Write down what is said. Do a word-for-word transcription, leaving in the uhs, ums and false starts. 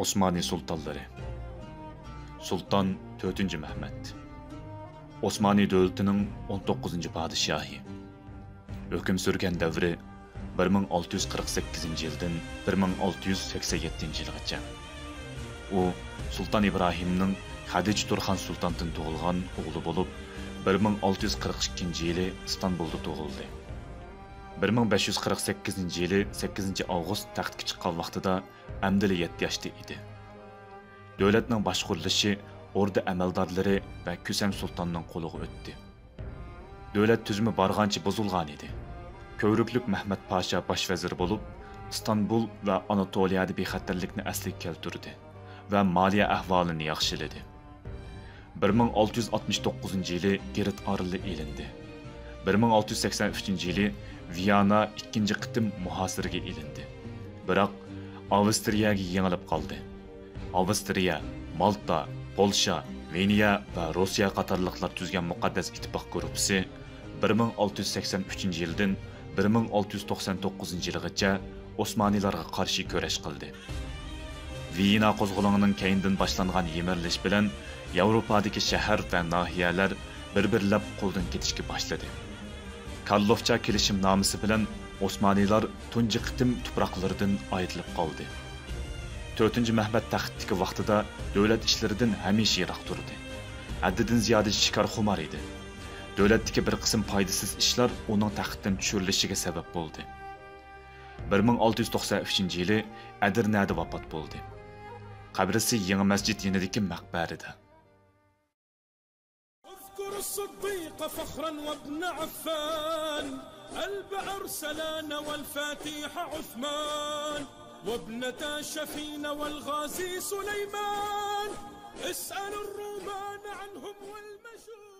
ئوسمانى سۇلتانلىرى. سۇلتان تۆتىنچى مەھمەت. ئوسمانى دۆلىتىنىڭ ئون توققۇزىنچى پادىشاھى. ھۆكۈم سۈرگەن دەۋرى بىر مىڭ ئالتە يۈز قىرىق سەككىزىنچى يىلدىن بىر مىڭ ئالتە يۈز سەكسەن يەتتىنچى يىلغىچە. ئۇ سۇلتان ئىبراھىمنىڭ خەدىچە تۇرخان سۇلتاندىن تۇغۇلغان ئوغلى بولۇپ، بىر مىڭ ئالتە يۈز قىرىق ئىككىنچى يىلى ئىستانبۇلدا تۇغۇلدى. بىر مىڭ بەش يۈز قىرىق سەككىزىنچى يىلى سەككىزىنچى ئاۋغۇست تەختكە چىققان ۋاقتىدا ئەمدىلا يەتتە ياشتا ئىدى. دۆلەتنىڭ باشقۇرۇلۇشى ئوردا ئەمەلدارلىرى ۋە كۈسەن سۇلتاننىڭ قولىغا ئۆتتى. دۆلەت تۈزۈمى بارغانچە بۇزۇلغان ئىدى. كۆۋرۈكلۈك مەھمەت پاشا باش ۋەزىر بولۇپ، ئىستانبۇل ۋە ئاناتولىيەدە بىخەتەرلىكنى ئەسلىگە كەلتۈردى ۋە مالىيە ئەھۋالىنى ياخشىلىدى. بىر مىڭ ئالتە يۈز ئاتمىش توققۇزىنچى يىلى گىرىت ئارىلى ئېلىندى. بىر مىڭ ئالتە يۈز سەكسەن ئۈچىنچى يىلى ۋىيانا ئىككىنچى قېتىم مۇھاسىرىگە ئېلىندى. بىراق، ئاۋسترىيەگە يېڭىلىپ قالدى. ئاۋسترىيە، مالتا، پولشا، ۋېنىيە ۋە روسىيە قاتارلىقلار تۈزگەن مۇقەددەس ئىتتىپاق گۇرۇپپىسى بىر مىڭ ئالتە يۈز سەكسەن ئۈچىنچى يىلدىن بىر مىڭ ئالتە يۈز توقسان توققۇزىنچى يىلغىچە ئوسمانىيلارغا قارشى كۈرەش قىلدى. ۋىينا قوزغىلىڭىنىڭ كەينىدىن باشلانغان يىمىرىلىش بىلەن ياۋروپادىكى شەھەر ۋە ناھىيەلەر بىر-بىرلەپ قولدىن كېتىشكە باشلىدى. كارلوفچا كېلىشىمنامىسى بىلەن ئوسمانىيلار تۇنجى قېتىم تۇپراقلىرىدىن ئايرىلىپ قالدى. تۆتىنچى مەھمەت تەختتىكى ۋاقتىدا دۆلەت ئىشلىرىدىن ھەمىشە يىراق تۇردى. ھەددىدىن زىيادە شىكارخۇمار ئىدى. دۆلەتتىكى بىر قىسىم پايدىسىز ئىشلار ئۇنىڭ تەختتىن چۈشۈرۈلۈشىگە سەۋەب بولدى. بىر مىڭ ئالتە يۈز توقسان ئۈچىنچى يىلى ئەدىرنەدە ۋاپات بولدى. قەبرىسى يېڭى مەسچىت يېنىدىكى مەقبەرىدە. اذكر الصديق فخرا وابن عفان، ألب أرسلان والفاتح عثمان، وابنتا شفين والغازي سليمان، اسأل الرومان عنهم والمجوس.